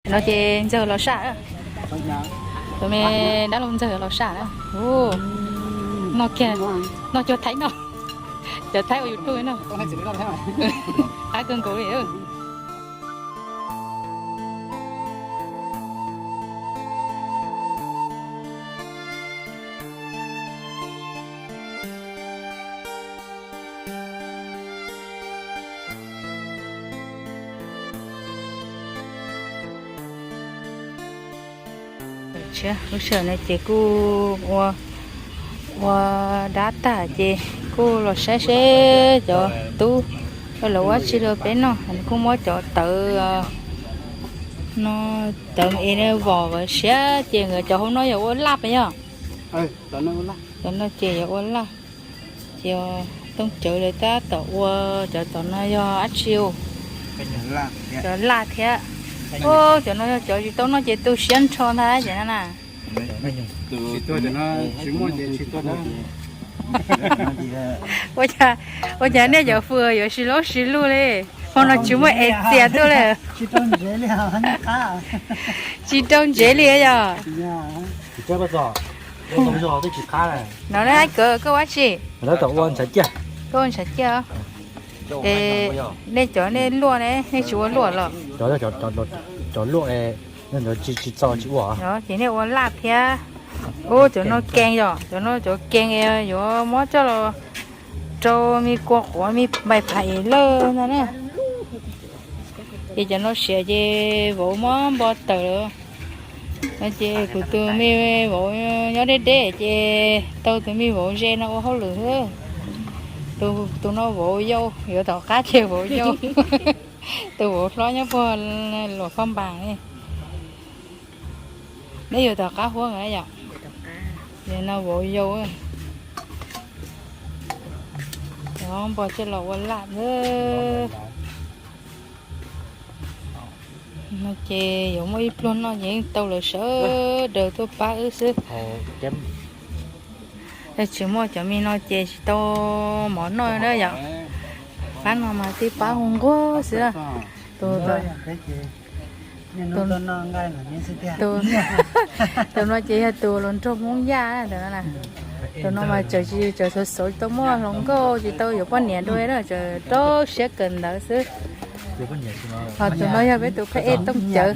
No ces ntxawg los saj. Tus me dab laug ntxawg los saj na. Noj kiag, noj cuag Thaib noj. Cov Thaib ua YouTube noj. Qab kawg nkaus li. Lub sij hawm no ces kuj ua, ua dab tag ces kuj los saib seb cov tub lawv ua dab tsi rau peb noj. Kuj muab cov tawv no, tawv es vos siab ces nkawd cov hauv no yog ua laj pas yog. Cov no ces yog ua laj. Ces tooj cawv lawv tab tom ua, cov tom no yog dab tsi os? Cov laj thiab. Cov no yog cov tsis tau noj ces tu siab nrho ntag cov no na. Ua cas, ua cas nej cov fws yuav sib laub sib lug li? Hmo no tsis muaj es txias tuaj li. Tsis rau ntsev li yog. No kawg koj ua dab tsi? Koj ua ntshav ciaj. Es nej cov nej luaj ne, nej tsis ua luaj los? Cov luaj, tsis txaus tsis ua. Ces nej ua laj thiab. Ub, cov no kees yom, cov no cov kees yuav muab coj los rau me kua quav me npaim pham es lawj ntag na. Ces cov no siav ces vauv muab npo tawm lawm. No ces kuv tus me vauv nyob deb deb ces tau tus me vauv ze no ua hauj lwm xwb. Tus no vauv yau, yuav tom qab ces vauv yau. Tus vauv hlob nyob puag Luam Phaj Npas ne. Neb yuav tom qab huab yom? Yog no vauv yau. Npog coj los ua laj. No ces yuav muaj ib pluag noj ces yeej tau lawv sawv daws tuaj pab wb xwb. Tsis muaj cov me no ces tsis tau mov noj na yom. Pab no mas tib pab nquag nquag xwb. Tus, tus no ces yog tus hluas nraug Hmoob Yaj tus no. Tus no mas tseem tsis, tseem xauv xauv tsis tau muaj hluas nkauj tsis tau yuav poj niam dua na, tseem rau siab kawm ntawv xwb. Ho tus no yog peb tus phab ej Tooj Cawv.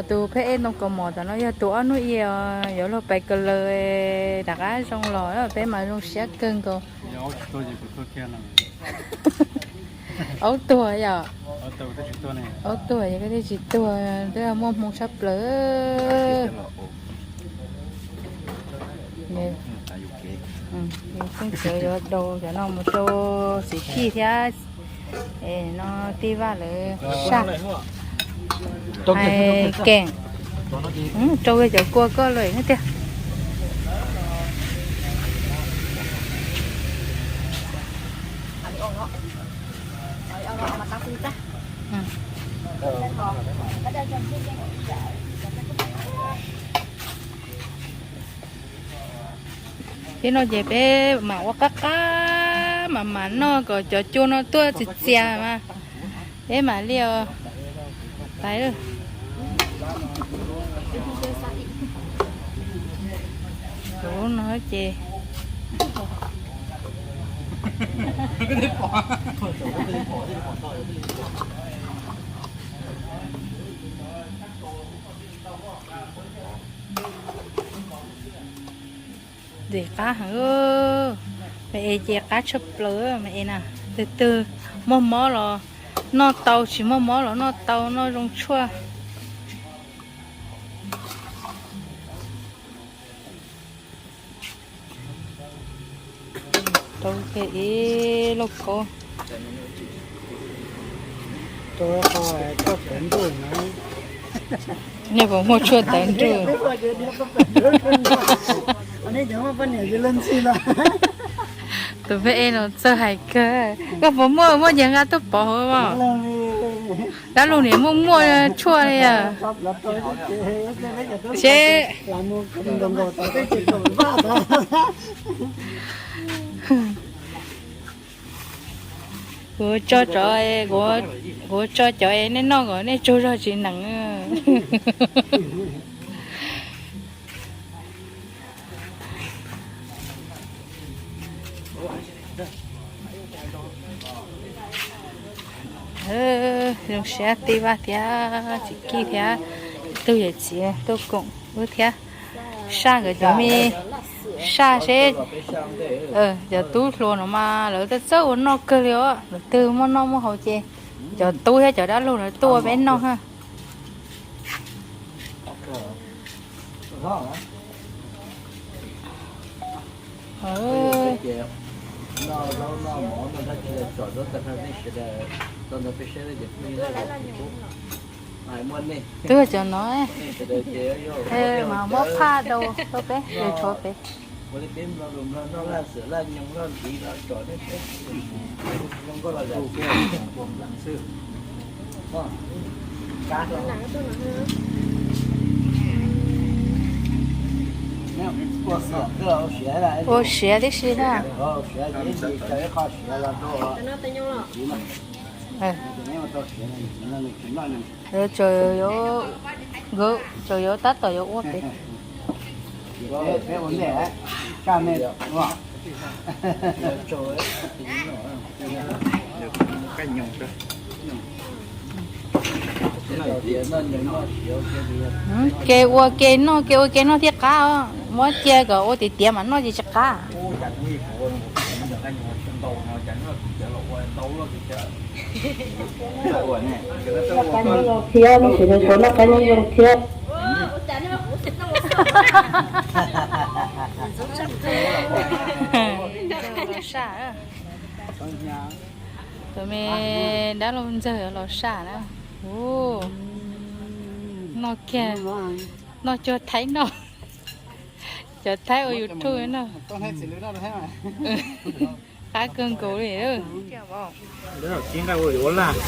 Tus phab ej Ntoo Kaus Mom tom no yog tus ob hnub i yuav luag pais kawg lawm, rov qab zoo los peb mas zoo siab kawg nkaus. Aub tuag yom? Aub tuag yog koj thiaj tsis tuag, twb muaj hmoo tshaj plaws. Phooj ywg yuav daus cov no mus rau txiv Fij thiab no Tij Vaj lawv saj. Hais keem, rau cov kua koj lawm tiag. Tib no ces peb mam ua qab qab mam mam noj kom cov cua no tuaj txias txias mas peb mam li os. Pais lawm. Cov lub no ces ntxim qab heev. Mas es ces qab tshaj plaws mas es na. Tus twg muaj mob los noj tau, tsis muaj mob los noj tau, noj zoo tshuaj. Rau kiag ib lauj kaub. Nej puas muaj tshuaj tawv nruj? Tus peb ej no txawj hais kawg. Koj puas muaj, muaj ces nqa tuaj pov hauv mas. Dab laug niam muaj muaj tshuaj li os. Seb, kuv tso cov, kuv tso cov nej noj kom nej tsaug zog tsis nees. Zoo siab tij Vaj thiab txiv Kij thiab tug yawm txiv tuaj koom wb thiab. Saj nkawd cov me saj seb, cov tub hluas no mas lawv txawj txawj ua noj kawg li os. Lawv twb muaj noj muaj haus ces cov tub thiab cov dab laug lawv tuaj ua peb noj ha. Twb cov no mas muab phaj dau rau peb, tshuav peb. Ua siav tib si na. Tseem yuav tab tom yuav ua pem. Ke ua ke noj, ke ua ke noj thiaj qab os. Muab cia kom ua tiav tiav mas noj ces tsis qab. Noj qab nyob zoo thiab, noj sis nws puas noj qab nyob zoo thiab. Tus me dab laug ntxawg los saj na. Ub, noj kiag, noj cuag Thaib noj. Cov Thaib ua YouTube no. Qab kawg nkaus li.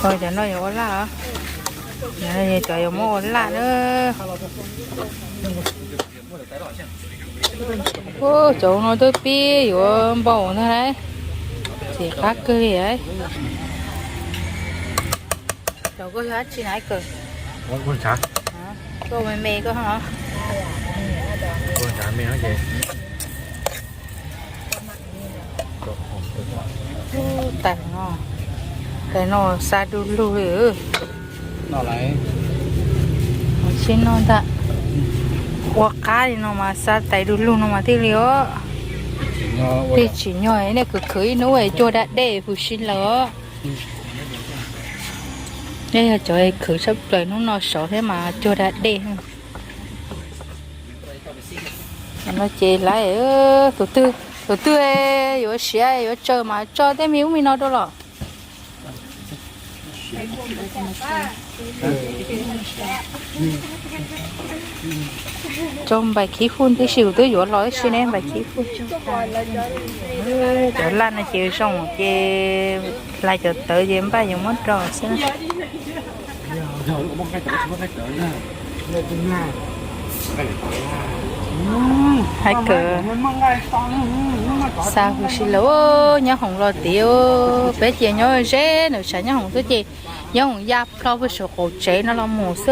Cov no yuav ua laj os. Cov yuav muab ua laj na. Ub, cov no twb pib yuav npaum ntag lauj. Ces qab kawg li. Cov koj yog dab tsi na Kawm? Koj me me koj ho. Tais no, tais no xa du lug li. Sib noj ntag. Ua qab li no mas xa tais du lug no mas thiaj li os. Tej tsim nyog nej khwv khwv ib hnub cuag da dej huv si lawm os. Nej yog cov khwv tshaj plaws hnub no saud thiab mas cuag da dej. No ces lawv, tus twg, tus twg yuav siav yuav tsaws mas tso tej me ub me no rau los. Tso npais khib fuj tib si, kuv twb yuav los tib si ne, npais khib fuj. Cov laj no ces zoo ces hlais cov tawv ces npaj yuav muab rau xwb. Hais kawg, xa huv si lawm, nyob hoom los tiav, peb ces nyob ze ntawm tshav nyob hoom xwb ces nyob hoom ya plho puag saum qaum tsev no los mus xwb.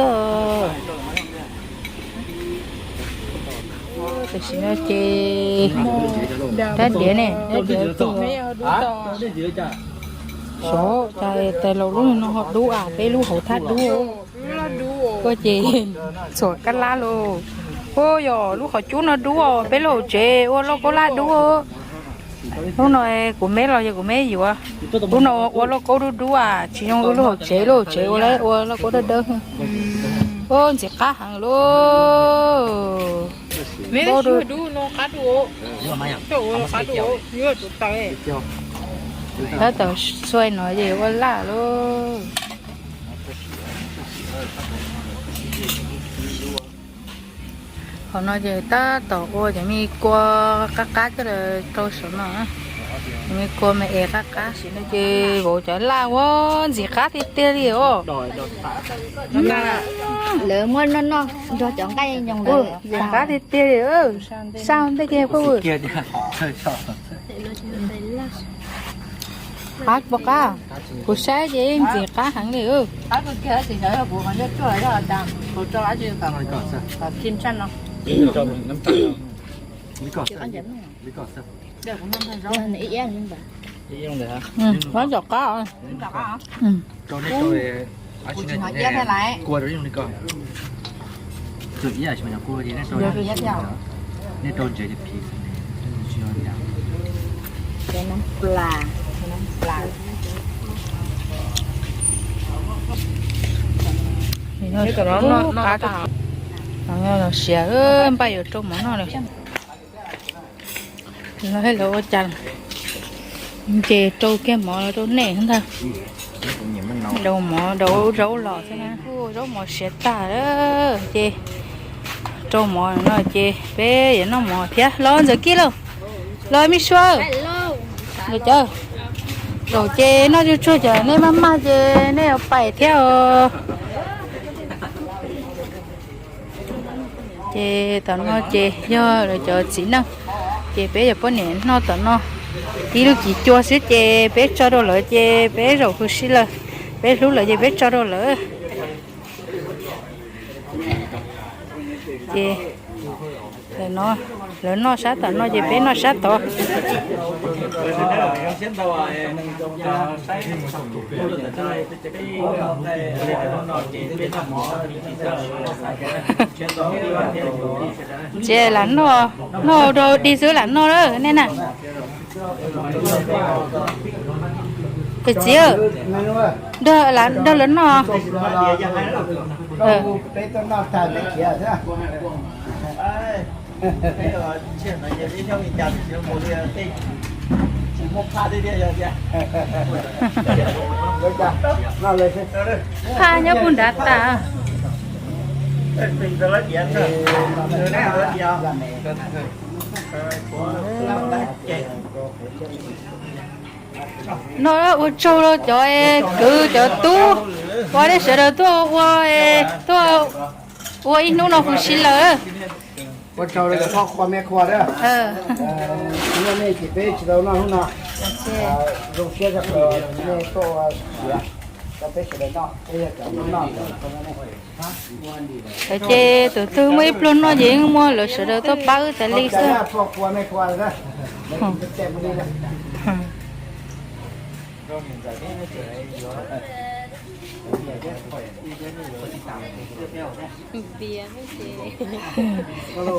Tam sim no ces dab diav ne, dab diav tus, xyov cas tais laus lub no ho dub as, peb lub hauv thaj dub. Koj ces txhuam kab lab lauj. Ub, yog lub qhov cub no dub os, peb lub hauv tsev ua lauj kaub laj dub. Lub no kuv me los yog kuv me yuav. Lub no ua lauj kaub dub dub as, tsis zoo wb lub hauv tsev, lub hauv tsev ua lauj, ua lauj kaub dawb dawb. Ub, ntxim qab heev lauj. Tab tom xuaij no ces ua laj lauj. Thaum no ces tab tom ua cov me kua qab qab coj los rau saum no. Cov me kua me es qab qab sim no ces vauv cov laj ua ntxim qab tiag tiag li os. Lawv muab noj noj nrog cov nqaij nyoos ntawd ntxim qab tiag tiag li. Sau ntej ces puab Qab puas qab? Kuv saib ces ntxim qab heev li. Qab cov qab. Siav npaj yuav rau mov noj lawm. Lawv ua cas ces rau kiag mov rau nej ntag. Daus mov daus zaub los xwb na. Zaub mov siav tag lawm ces rau mov no ces peb yuav noj mov thiab los Ntxawm Kib lauj, los me sua. Nkawd cov zaum ces noj tsuag tsuag cov nej maj maj ces nej yuav pais thiab os. Ces tom no ces yog lawv cov txiv neej, ces peb cov poj niam noj tom no tib lub cim cua xwb ces peb tso rau lawv ces peb zaum huv si lawm, peb hlub lawv ces peb tso rau lawv. Ces lawv noj sab tom no ces peb noj sab tod. Ces lam noj, noj rau dig xwb lam noj lawm nej na. Txiv, nrog lawv noj. Phaj nyob puag nrad tas. No ua tsaug rau cov kwv cov tub, ua nej sawv daws tuaj ua, tuaj ua ib hnub no huv si lawm. Ua tsaug rau cov phob qhua meb qhua, nej tsis peb tsis tau noj hnub no. Zoo siab zog nej tuaj ua siav rau peb sawv daws noj, peb yog cov noj. Ces tus twg muaj ib pluag noj ces yeej muaj lawv sawv daws tuaj pab wb tas li xwb.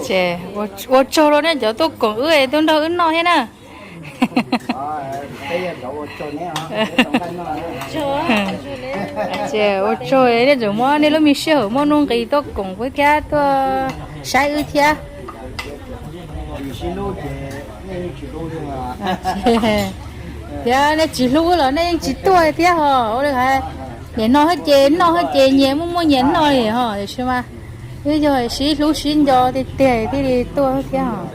Ces ua tsaug rau nej cov tuaj koom wb tuaj nrog wb noj thiab na. Ces ua tsaug nej tseem muab nej lub me sij hawm muaj nuj nqis tuaj koom wb thiab tuaj saib wb thiab. Thiab nej tsis hlub wb los nej yeej tsis tuaj thiab hos. Ua li hais, nyias noj hab ces noj hab ces nyias muaj muaj nyias noj li hos, tiam sis mas wb yog sib hlub sib nco tiag tiag thiaj li tuaj thiab hos.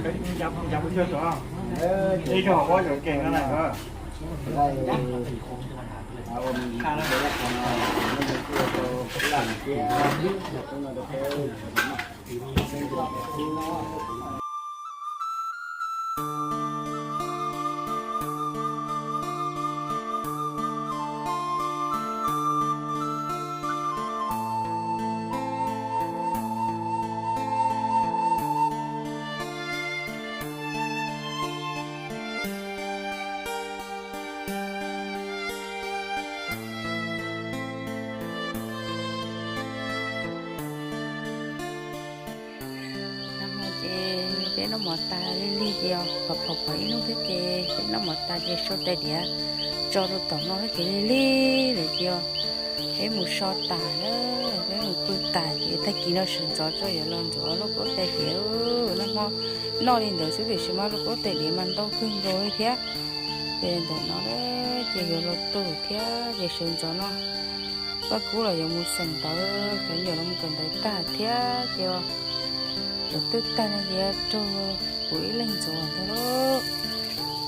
Ces peb noj mov tas lig lig ces pom pom ib hnub thiab ces peb noj mov tas ces sau tais diav tso rau tom no thiab ces lig lig lawm ces peb mus so tas na, peb mus pw tas ces tag kis no sawv ntxov tso yuav los ntxuav lauj kaub tais diav. Noj hmo noj li ntawd xwb tiam sis mas lauj kaub tais diav mas ntau kawg nkaus li thiab. Ces ntawm no ces yuav los tu thiab ces sawv ntxov no Paj Kub los yuav mus xeem ntawv, cov nyuam los mus kawm ntawv tag thiab ces Ntxuav twb tag no ces raug kuv ib leeg ntxuav ntag lauj.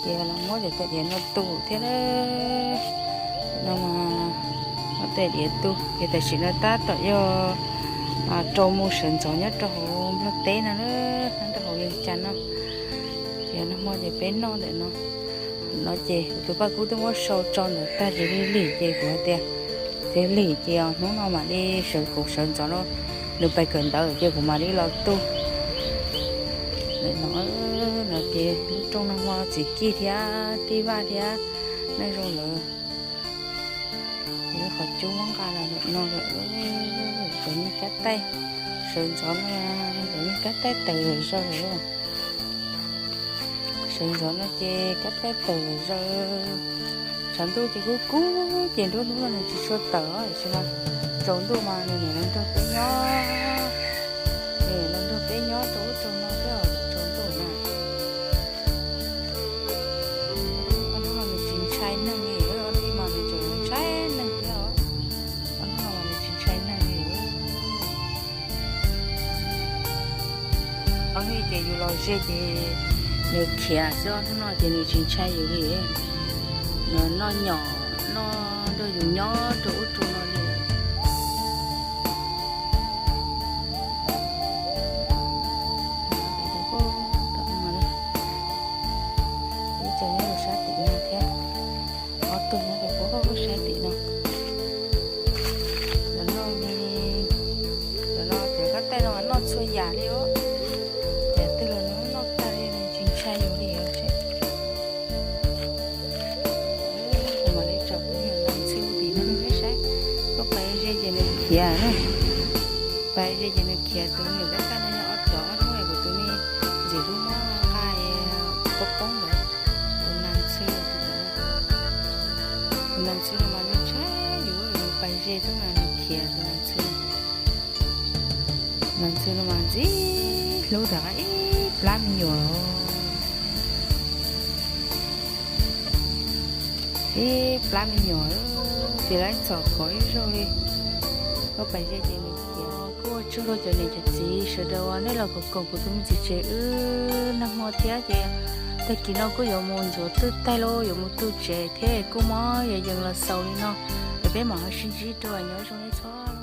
Ces los muab cov tais diav no tu thiab na. No mas muab tais diav tu ces tam sim no tab tom yog rau mus sawv ntxov nyob rau hauv Nplog teb no na, nyob rau hauv Vias Cas no. Ces nag hmo ces peb noj ntawm no. No ces kuv tus Paj Kub twb muab sau tso ntawd tag ces lig lig ces kuv hais tias, ces lig ces hnub no mam li sawv, kuv sawv ntxov no nws pais kawm ntawv ces kuv mam li los tu. Ntawm no, no ces lub rooj nag hmo txiv Kij thiab tij Vaj thiab Neej Zoo lawv, ces lub qhov cub muab nqa los ntawm no lawm. Cov niag kab taij sawv ntxov no, cov niag kab taij tawm zom zaws. Sawv ntxov no ces kab taij tawm zom zaws. Tshav ntuj ces kub kub ces nruab hnub no nws tsis tshua tawm, tiam sis mas tsaus ntuj mas nws niaj los nrog peb nyob, nws los nrog peb nyob rau ub rau no thiab tsaus ntuj na. Ob hnub no nws tsis ntshai neeg li, ob hnub no mas nws tseem ntshai neeg thiab os. Ob hnub no mas nws tsis ntshai neeg li. Ob hnub ces yus los ze ces nws khiav xwb, ob hnub no ces nws tsis ntshai yus li. Nws noj nyom, noj nrog yus nyob rau ub rau no li. Ib co nyob rau sab tim no thiab, ob tug nyob rau sab tim no. Los noj, los noj cov kab taij no mas noj txhua yam li os. Yam twg los nws noj tag li, nws tsis ntshai yus li os. Kuv mam li tsom kuv niam Nas Ntxhw tim no rau nej saib. Koj pais ze ces nws khiav na. Pais ze ces nws khiav, tus me nyuam tab kaj no yog ob cov, ob hnub kuv tus me ntxim hlub muab nqa poob poob ntawd. Tus Nas Ntxhw, tus Nas Ntxhw no mas nws ntshai yus, nws pais ze xwb mas nws khiav tus Nas Ntxhw. Nas Ntxhw no mas ntxim hlub tham ib plab me nyuam. Ib plab me nyuam, ces lawv txom kov ib zaug li. Koj pais ze ces nws khiav. Kuj ua tsaug rau cov niam cov txiv sawv daws uas nej los koom koom kuv tus me ntxhais tsev wb nag hmo thiab ces tag kis no kuj yuav mus ntxuav twj taig los yuav mus tu tsev thiab kuj muab yos yees los xaus li no. Es peb mam ho sib ntsib rau, nyob zoo nej txhua